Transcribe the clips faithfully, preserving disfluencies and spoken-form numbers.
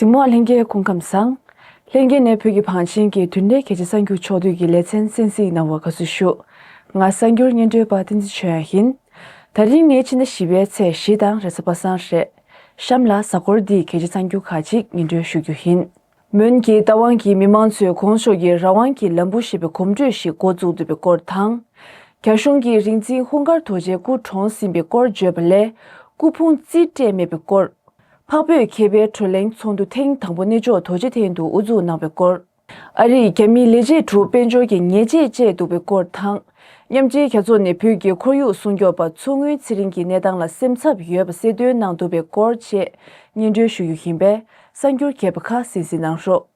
མི་དམངས་ལྷན་རྒྱས་སྐུ་ཁམས་བཟང་། ལྷན་རྒྱས་ནས་བོད་ཀྱི་བང་ཆེན་གྱི་བདུན་ཕྲག་གལ་ཆེ་གསར་འགྱུར་ཕྱོགས་བསྡུས་ཀྱི་ལེ་ཚན་གསན་གཟིགས་གནང་བར་དགའ་བསུ་ཞུ། ང་གསར་འགྱུར་སྙན་སྒྲོན་པ་བསྟན་འཛིན་ཆོས་དབྱངས་ཡིན། ད་རིང་ནི་ཕྱི་ཟླ་བཞི་པའི་ཚེས་བཞི་དང་རེས་གཟའ་པ་སངས་རེད། གཤམ་ལ་གཟའ་འཁོར་འདིའི་གལ་ཆེ་གསར་འགྱུར་ཁག་ཅིག་སྙན་སྒྲོན་ཞུ་རྒྱུ་ཡིན། མོན་གྱི་རྟ་དབང་གིས་མི་མང་ཚོས་གོང་ཞོགས་ཀྱི་རང་དབང་གི་ལམ་བུ་ཞེས་པའི་གོམ་བགྲོད་ཞིག་འགོ་བཙུགས་འདུག་པའི་སྐོར་དང་། རྒྱ་གཞུང་གིས་རིག་འཛིན་ཧུང་དཀར་རྡོ་རྗེ་སྐུ་གྲོངས་ཟིན་པའི་སྐོར་བརྗོད་པ་ལས། སྐུ་ཕུང་རྩིས་སྤྲད་མེད་པའི་སྐོར། འཕགས་བོད་མཁས་པའི་བགྲོ་གླེང་ཚོགས་འདུ་ཐེངས་དང་པོ་གནས་མཆོག་རྡོ་རྗེ་གདན་དུ་དབུ་འཛུགས་གནང་བའི་སྐོར། ཨ་རིས་རྒྱ་མིའི་ལས་བྱེད་དྲུག་དཔལ་འབྱོར་གྱི་ཉེས་ཆད་བཅད་འདུག་པའི་སྐོར་དང་། མཉམ་འབྲེལ་རྒྱལ་ཚོགས་ནས་བོད་ཀྱི་ཁོར་ཡུག་སྲུང་སྐྱོབ་པ་མཚོ་སྔོན་ཚེ་རིང་གི་གནས་སྟངས་ལ་སེམས་འཚབ་ཡོད་པ་གསལ་སྟོན་གནང་འདུག་པའི་སྐོར་བཅས་སྙན་སྒྲོན་ཞུ་རྒྱུ་ཡིན་པས། གསར་འགྱུར་རྒྱས་པ་ཁག་གསན་གཟིགས་གནང་རོགས།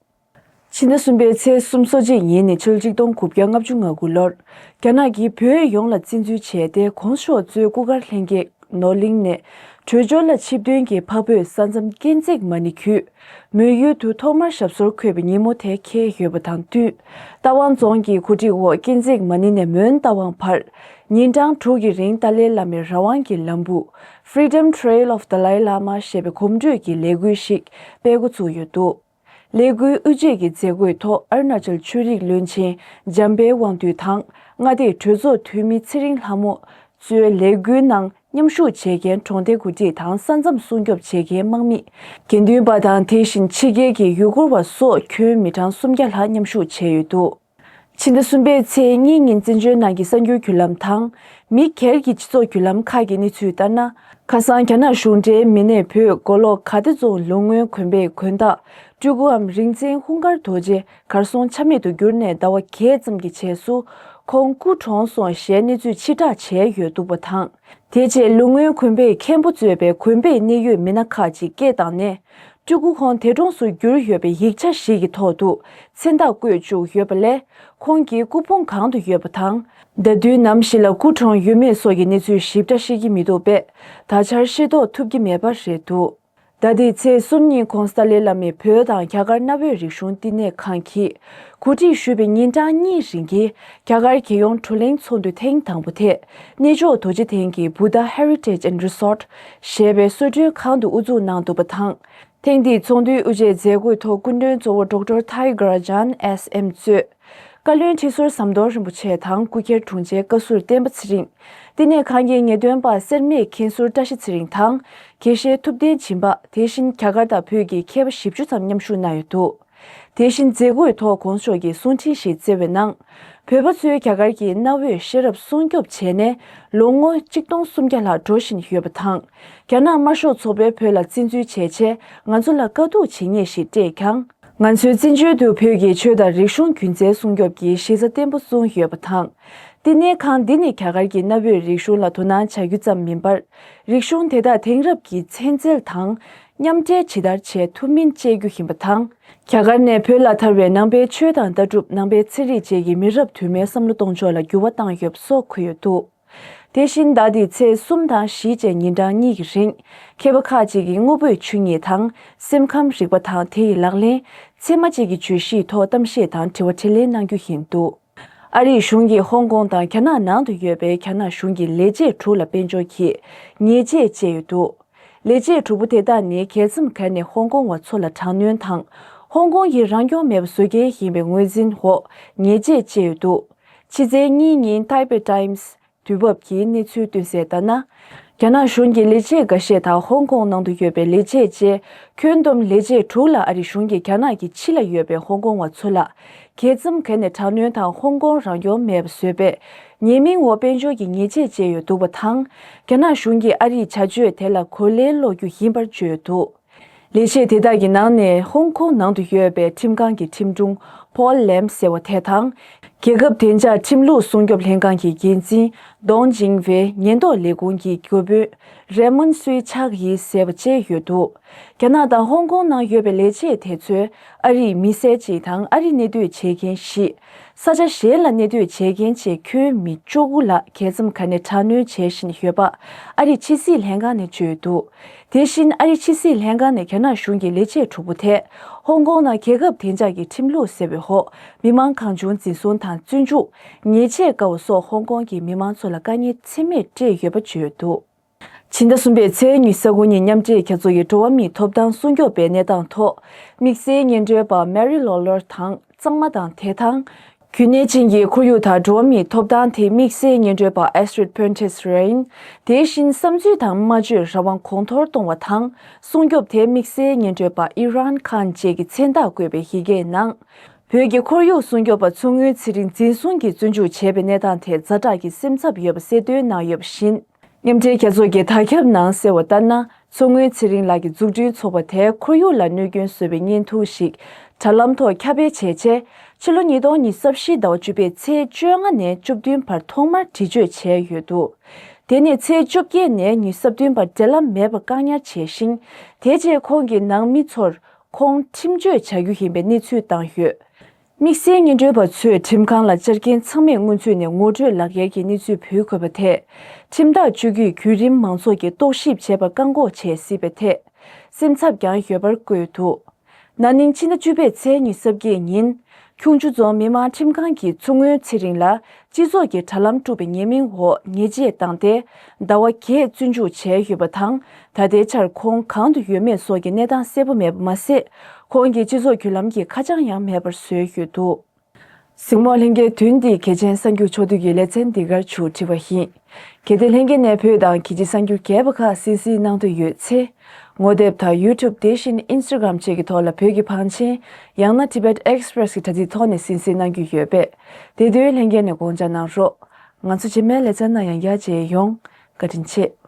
ཕྱི་ཟླ་གསུམ་པའི་ཚེས་གསུམ་སོ་གཅིག་ཉིན་ནས་ཕྱི་ལོ་གཅིག་སྟོང་དགུ་བརྒྱ་ལྔ་བཅུ་ང་དགུ་ལོར། རྒྱ་ནག་གིས་བོད་ཡོངས་ལ་བཙན་འཛུལ་བྱས་ཏེ། གོང་ཞོགས་གཙོས་སྐུ་དཀར་ལྷན་རྒྱས་ནོར་གླིང་ནས་བྲོས་བྱོལ་ལ་ཆིབས་བསྟན་གྱིས་འཕགས་བོད་ས་མཚམས་དཀྱིལ་འཛེག་མ་ཎི་བརྒྱུད། མོན་ཡུལ་དུ་ཐོག་མར་ཞབས་སོར་འཁོད་པའི་ཉིན་མོ་དེ་འཁེལ་ཡོད་པ་དང་བསྟུན། རྟ་དབང་རྫོང་གི་གོ་སྒྲིག་འོག་དཀྱིལ་འཛེག་མ་ཎི་ནས་མོན་རྟ་དབང་བར། ཉིན་གྲངས་དྲུག་གི་རིང་ཏཱ་ལའི་བླ་མའི་རང་དབང་གི་ལམ་བུ། Freedom Trail of Dalai Lama ཞེས་པའི་གོམ་བགྲོད་ཀྱི་ལས་འགུལ་ཞིག་སྤེལ་འགོ་ཚུགས་ཡོད་འདུག་ལས་འགུལ་དབུ་འབྱེད་ཀྱི་མཛད་སྒོའི་ཐོག་ཨ་རུ་ན་ཅལ་ཆོས་རིག་བློན་ཆེན་འཇམ་དཔལ་དབང་འདུས་དང་མངའ་སྡེའི་གྲོས་ཚོགས་འཐུས་མི་ཚེ་རིང་ལྷ་མོ་གཙོས་ལས་འགུལ་ནང་མཉམ་ཞུགས་བྱེད་མཁན་གྲོང་སྡེ་འགོ་ཁྲིད་དང་ས་མཚམས་སྲུང་སྐྱོབ་བྱེད་མཁན་དམག་མི། དགེ་འདུན་པ་དང་དེ་བཞིན་ཕྱི་རྒྱལ་གྱི་ཡུལ་སྐོར་བ་སོགས་ཁྱོན་མི་གྲངས་སུམ་བརྒྱ་ལྷག་མཉམ་ཞུགས་བྱས་ཡོད་འདུག་ཕྱི་ཟླ་གསུམ་པའི་ཚེས་གཉིས་ཉིན་བཙན་བྱོལ་ནང་གི་གསར་འགྱུར་བརྒྱུད་ལམ་དང་། མི་སྒེར་གྱི་སྤྱི་ཚོགས་བརྒྱུད་ལམ་ཁག་གི་གནས་ཚུལ་ལྟར་ན། ཁ་སང་རྒྱ་ནག་གཞུང་འབྲེལ་མི་སྣས་བོད་མགོ་ལོག་ག་ཏེ་རྫོང་ལུང་སྔོན་དགོན་པའི་དགོན་བདག་སྤྲུལ་སྐུའམ་རིག་འཛིན་ཧུང་དཀར་རྡོ་རྗེ་གར་སོང་ཆ་མེད་དུ་གྱུར་ནས་ཟླ་བ་བརྒྱད་ཙམ་གྱི་རྗེས་སུ་ཁོང་སྐུ་གྲོངས་སོང་ཞེས་གནས་ཚུལ་ཕྱིར་བསྒྲགས་བྱས་ཡོད་འདུག་པ་དང་། དེ་རྗེས་ལུང་སྔོན་དགོན་པའི་མཁན་པོ་གཙོས་པའི་དགོན་པའི་གནད་ཡོད་མི་སྣ་ཁག་ཅིག་སྐད་བཏང་ནས། སྤྲུལ་སྐུ་ཁོང་འདས་གྲོངས་སུ་གྱུར་ཡོད་པའི་ཡིག་ཆ་ཞིག་གི་ཐོག་ཏུ་མཚན་རྟགས་བཀོད་བཅུག་ཡོད་པ་ལས། ཁོང་གི་སྐུ་ཕུང་གང་དུ་ཡོད་པ་དང་། ཟླ་བདུན་ནམ་ཞིག་ལ་སྐུ་གྲོངས་ཡོད་མེད་སོགས་ཀྱི་གནས་ཚུལ་ཞིབ་ཕྲ་ཤེས་ཀྱི་མི་འདུག་པས། ད་ཆར་ཤེས་རྟོགས་ཐུབ་ཀྱི་མེད་པ་རེད་འདུག་ཟླ་འདིའི་ཚེས་གསུམ་ཉིན་ཁོང་ཏཱ་ལའི་བླ་མའི་བོད་དང་རྒྱ་གར་གནའ་བོའི་རིག་གཞུང་བསྟི་གནས་ཁང་གིས་གོ་སྒྲིག་ཞུས་པའི་ཉིན་གྲངས་གཉིས་རིང་གི་རྒྱ་གར་རྒྱལ་ཡོངས་བགྲོ་གླེང་ཚོགས་འདུ་ཐེངས་དང་པོ་དེ་གནས་མཆོག་རྡོ་རྗེ་གདན་གྱི་Buddha Heritage and Resort ཞེས་པའི་གསོལ་མགྲོན་ཁང་དུ་དབུ་འཛུགས་གནང་འདུག་པ་དང་། ཐེངས་འདིའི་ཚོགས་འདུའི་དབུ་འབྱེད་མཛད་སྒོའི་ཐོག་སྐུ་མགྲོན་གཙོ་བོ་Doctor Thai Garajan S M གཙོས། བཀའ་བློན་ཁྲི་ཟུར་ཟམ་གདོང་རིན་པོ་ཆེ་དང་སྐུ་སྒེར་དྲུང་ཆེ་བཀའ་ཟུར་བསྟན་པ་ཚེ་རིང་། བསྟི་གནས་ཁང་གི་ངེས་སྟོན་པ་སེར་སྨད་མཁན་ཟུར་བཀྲ་ཤིས་ཚེ་རིང་དང་། དགེ་བཤེས་ཐུབ་བསྟན་སྦྱིན་པ། དེ་བཞིན་རྒྱ་གར་དང་བོད་ཀྱི་མཁས་པ་བཞི་བཅུ་ཙམ་མཉམ་ཞུགས་གནང་ཡོད་འདུག་དེ་བཞིན་མཛད་སྒོའི་ཐོག་གོང་ཞོགས་ཀྱི་གསུང་འཕྲིན་ཞིག་བསྩལ་བའི་ནང་། བོད་པ་ཚོས་རྒྱ་གར་གྱི་གནའ་བོའི་ཤེས་རབ་སྲུང་སྐྱོབ་བྱས་ནས་ལོ་ངོ་གཅིག་སྟོང་སུམ་བརྒྱ་ལྷག་འགྲོ་བཞིན་ཡོད་པ་དང་། རྒྱ་ནག་དམར་ཤོག་ཚོགས་པས་བོད་ལ་བཙན་འཛུལ་བྱས་རྗེས་ང་ཚོ་ལ་དཀའ་སྡུག་བྱེད་ཉེས་ཤིག་སྤྲད་ཀྱང་། ང་ཚོའི་བཙན་བྱོལ་དུ་བོད་ཀྱི་ཆོས་དང་རིག་གཞུང་རྒྱུན་འཛིན་སྲུང་སྐྱོབ་ཀྱི་གཞི་རྩ་བརྟན་པོ་བཟུང་ཡོད་པ་དང་། བསྟི་གནས་ཁང་འདི་ནི་རྒྱ་གར་གྱི་གནའ་བོའི་རིག་གཞུང་ལ་དོ་སྣང་བྱ་རྒྱུ་ཙམ་མིན་པར། རིག་གཞུང་དེ་དག་དེང་རབས་ཀྱི་ཚན་རྩལ་དང་མཉམ་འབྲེལ་ཇི་ལྟར་བྱེད་ཐུབ་མིན་དཔྱད་རྒྱུ་ཡིན་པ་དང་། རྒྱ་གར་ནས་བོད་ལ་དར་བའི་ནང་པའི་ཆོས་དང་ལྟ་གྲུབ་ནང་པའི་ཚན་རིག་བཅས་ཀྱི་མི་རབས་དུ་མའི་བསམ་བློ་གཏོང་ཕྱོགས་ལ་འགྱུར་བ་བཏང་ཡོད་པ་སོགས་འཁོད་ཡོད་འདུག་དེ་བཞིན་ཟླ་འདིའི་ཚེས་གསུམ་དང་བཞི་བཅས་ཉིན་གྲངས་གཉིས་ཀྱི་རིང་། མཁས་པ་ཁག་ཅིག་གིས་དངོས་པོའི་ཆོས་ཉིད་དང་སེམས་ཁམས་རིག་པ་དང་དེ་ཡི་ལག་ལེན། ཚད་མ་བཅས་ཀྱི་བརྗོད་གཞིའི་ཐོག་གཏམ་བཤད་དང་དྲི་བ་དྲིས་ལན་གནང་རྒྱུ་ཡིན་འདུག་ཨ་རིའི་གཞུང་གིས་ཧོང་ཀོང་དང་རྒྱ་ནག་ནང་དུ་ཡོད་པའི་རྒྱ་ནག་གཞུང་གི་ལས་བྱེད་དྲུག་ལ་དཔལ་འབྱོར་གྱི་ཉེས་ཆད་བཅད་ཡོད་འདུག་ལས་བྱེད་དྲུག་པོ་དེ་དག་ནི་རྒྱལ་མཚམས་ཁ་ནས་ཧོང་ཀོང་བ་ཚོ་ལ་དྲག་གནོན་དང་། ཧོང་ཀོང་གི་རང་སྐྱོང་མེད་པ་བཟོ་མཁན་ཡིན་པའི་ངོས་འཛིན་འོག་ཉེས་ཆད་བཅད་ཡོད་འདུག་ཕྱི་ཚེས་གཉིས་ཉིན་Taipei Times དུས་བབ་ཀྱིས་གནས་ཚུལ་བཏོན་གསལ་ལྟར་ན། རྒྱ་ནག་གཞུང་གི་ལས་བྱེད་འགའ་ཤས་དང་ཧོང་ཀོང་ནང་དུ་ཡོད་པའི་ལས་བྱེད་བཅས་ཁྱོན་བསྡོམས་ལས་བྱེད་དྲུག་ལ་ཨ་རི་གཞུང་གིས་རྒྱ་ནག་གི་ཕྱི་ལ་ཡོད་པའི་ཧོང་ཀོང་བ་ཚོ་ལ་རྒྱལ་མཚམས་ཁ་ནས་དྲག་གནོན་དང་ཧོང་ཀོང་རང་སྐྱོང་མེད་པ་བཟོས་པའི་ཉེས་མིང་འོག་དཔལ་འབྱོར་གྱི་ཉེས་ཆད་བཅད་ཡོད་འདུག་པ་དང་། རྒྱ་ནག་གཞུང་གིས་ཨ་རིའི་བྱ་སྤྱོད་དེ་ལ་གོ་ལན་སློག་རྒྱུ་ཡིན་པར་བརྗོད་འདུག་ལས་བྱེད་དེ་དག་གི་ནང་ནས་ཧོང་ཀོང་ནང་དུ་ཡོད་པའི་ཁྲིམས་ཁང་གི་ཁྲིམས་དྲུང་Paul Lam ཟེར་བ་དེ་དང་། རྒྱལ་ཁབ་བདེ་འཇགས་ཁྲིམས་ལུགས་སྲུང་སྐྱོབ་ལྷན་ཁང་གི་འགན་འཛིན་Dong Jingwei། ཉེན་རྟོག་ལས་ཁུངས་ཀྱི་འགོ་དཔོན་Raymond Sui Chak Yi ཟེར་བ་བཅས་ཡོད་འདུག་རྒྱ་ནག་དང་ཧོང་ཀོང་ནང་ཡོད་པའི་ལས་བྱེད་དེ་ཚོས་ཨ་རིའི་མི་སེར་གཅིག་དང་ཨ་རི་གནས་སྡོད་བྱེད་མཁན་བཞི། ས་ཆ་གཞན་ལ་གནས་སྡོད་བྱེད་མཁན་བཅས་ཁྱོན་མི་བཅུ་དགུ་ལ་རྒྱལ་མཚམས་ཁ་ནས་དྲག་གནོན་བྱེད་བཞིན་ཡོད་པ་ཨ་རིའི་ཕྱི་སྲིད་ལྷན་ཁང་ནས་བརྗོད་འདུག་དེ་བཞིན་ཨ་རིའི་ཕྱི་སྲིད་ལྷན་ཁང་ནས་རྒྱ་ནག་གཞུང་གི་ལས་བྱེད་དྲུག་པོ་དེ་ཧོང་ཀོང་ནང་རྒྱལ་ཁབ་བདེ་འཇགས་ཀྱི་ཁྲིམས་ལུགས་ཟེར་བའི་འོག་མི་མང་གང་བྱུང་འཛིན་བཟུང་དང་བཙོན་འཇུག་ཉེས་ཆད་བཀལ་བ་སོགས་ཧོང་ཀོང་གི་མི་མང་ཚོ་ལ་དཀའ་ངལ་ཚད་མེད་སྤྲད་ཡོད་པ་བརྗོད་འདུག་ཕྱི་ཟླ་གསུམ་པའི་ཚེས་ཉི་ཤུ་རྩ་དགུ་ཉིན་མཉམ་འབྲེལ་རྒྱལ་ཚོགས་ཀྱི་འགྲོ་བ་མིའི་ཐོབ་ཐང་སྲུང་སྐྱོབ་པའི་གནས་སྟངས་ཐོག་དམིགས་བསལ་སྙན་སྒྲོན་པ་མེ་རི་ལོ་ལར་དང་གཙང་མ་དང་དེ་དང་རྒྱུན་གནས་ཅན་གྱི་ཁོར་ཡུག་དང་འགྲོ་བ་མིའི་ཐོབ་ཐང་དེ་དམིགས་བསལ་སྙན་སྒྲོན་པ་ཨེ་སི་ཊི་རི་ཌི་ཕོན་ཊི་སི་རེན། དེ་བཞིན་བསམ་ཚུལ་དང་སྨྲ་བརྗོད་རང་དབང་གོང་མཐོར་གཏོང་བ་དང་སྲུང་སྐྱོབ་དེ་དམིགས་བསལ་སྙན་སྒྲོན་པ་ཨི་རན་ཁཱན་བཅས་ཀྱི་མཚན་རྟགས་བཀོད་པའི་ཡི་གེའི་ནང་། བོད་ཀྱི་ཁོར་ཡུག་སྲུང་སྐྱོབ་པ་མཚོ་སྔོན་ཚེ་རིང་འཛིན་བཟུང་གིས་བཙོན་འཇུག་བྱས་པའི་གནས་སྟངས་ཐད་ཛ་དྲག་གི་སེམས་འཚབ་ཡོད་པ་གསལ་སྟོན་གནང་ཡོད་པ་བཞིན། མཉམ་འབྲེལ་རྒྱལ་ཚོགས་ཀྱི་དར་ཁྱབ་ནང་གསལ་བ་ལྟར་ན། མཚོ་སྔོན་ཚེ་རིང་ལགས་ཀྱི་འཛུགས་སྐྲུན་ཚོགས་པ་དེས་ཁོར་ཡུག་ལ་གནོད་སྐྱོན་བཟོས་པའི་བརྙན་ཐུང་ཞིག་དྲ་ལམ་ཐོག་ཁྱབ་སྤེལ་བྱས་རྗེས། ཕྱི་ལོ་ཉིས་སྟོང་ཉི་ཤུ་རྩ་བཞི་ཟླ་བ་བཅུ་པའི་ཚེས་བཅོ་ལྔ་ནས་བཅུ་བདུན་བར་ཐོག་མར་འདྲི་གཅོད་བྱས་ཡོད་འདུག་དེ་ནས་ཚེས་བཅོ་བརྒྱད་ནས་ཉི་ཤུ་རྩ་བདུན་བར་འབྲེལ་ལམ་མེད་པར་བཀག་ཉར་བྱས་ཤིང་། དེ་རྗེས་ཁོང་གི་ནང་མི་ཚོར་ཁོང་ཁྲིམས་གཅོད་བྱ་རྒྱུ་ཡིན་པའི་གནས་ཚུལ་བཏང་ཡོད། དམིགས་བསལ་སྙན་སྒྲོན་པ་ཚོས་ཁྲིམས་ཁང་ལ་བཅར་མཁན་ཚང་མས་སྔོན་ཚུད་ནས་ངོ་སྤྲོད་ལག་འཁྱེར་གྱི་གནས་ཚུལ་ཕུལ་དགོས་པ་དེས། ཁྲིམས་ཐག་གཅོད་རྒྱུས་བརྒྱུད་རིམ་མང་ཚོགས་ཀྱིས་རྟོག་ཞིབ་བྱེད་པར་བཀག་འགོག་བྱེད་སྲིད་པའི་ཐད། སེམས་འཚབ་ཀྱང་ཡོད་པར་བཀོད་འདུག་ན་ནིང་ཕྱི་ཟླ་བཅུ་པའི་ཚེས་ཉི་ཤུ་རྩ་བརྒྱད་ཉིན། ཁྱུང་མཆུ་རྫོང་མི་དམངས་ཁྲིམས་ཁང་གིས་མཚོ་སྔོན་ཚེ་རིང་ལ་སྤྱི་ཚོགས་ཀྱི་དྲ་ལམ་དཀྲུགས་པའི་ཉེས་མིང་འོག་ཉེས་ཆད་བཏང་སྟེ། ཟླ་བ་བརྒྱད་བཙོན་འཇུག་བྱས་ཡོད་པ་དང་། ད་ལྟའི་ཆར་ཁོང་གང་དུ་ཡོད་མེད་སོགས་ཀྱི་གནས་སྟངས་གསལ་པོ་མེད་པ་མ་ཟད། ཁོང་གི་སྤྱི་ཚོགས་བརྒྱུད་ལམ་གྱི་ཁ་བྱང་ཡང་མེད་པར་བཟོས་ཡོད་འདུག་གཟིགས་མོ་ལྷན་རྒྱས། དོན་འདིའི་གལ་ཆེན་གསར་འགྱུར་ཕྱོགས་བསྡུས་ཀྱི་ལེ་ཚན་འདི་གར་མཇུག་སྒྲིལ་བ་ཡིན། གལ་ཏེ་ལྷན་རྒྱས་ནས་བོད་དང་རྒྱལ་སྤྱིའི་གསར་འགྱུར་རྒྱས་པ་ཁག་གསན་གཟིགས་གནང་འདོད་ཡོད་ཚེ། ངོ་དེབ་དང་ཡུ་ཊུབ་དེ་བཞིན་ཨིན་སི་ཊ་གྷི་རམ་བཅས་ཀྱི་ཐོག་ལ་བོད་ཀྱི་བང་ཆེན། ཡང་ན་Tibet Express གྱི་དྲ་ཚིགས་ཐོག་ནས་གསན་གཟིགས་གནང་རྒྱུ་ཡོད་པས། དེ་དུས་ལྷན་རྒྱས་ནས་དགོངས་འཇགས་གནང་རོགས། ང་ཚོ་རྗེས་མའི་ལེ་ཚན་ནང་ཡང་བསྐྱར་མཇལ་ཡོང་། བཀའ་དྲིན་ཆེ།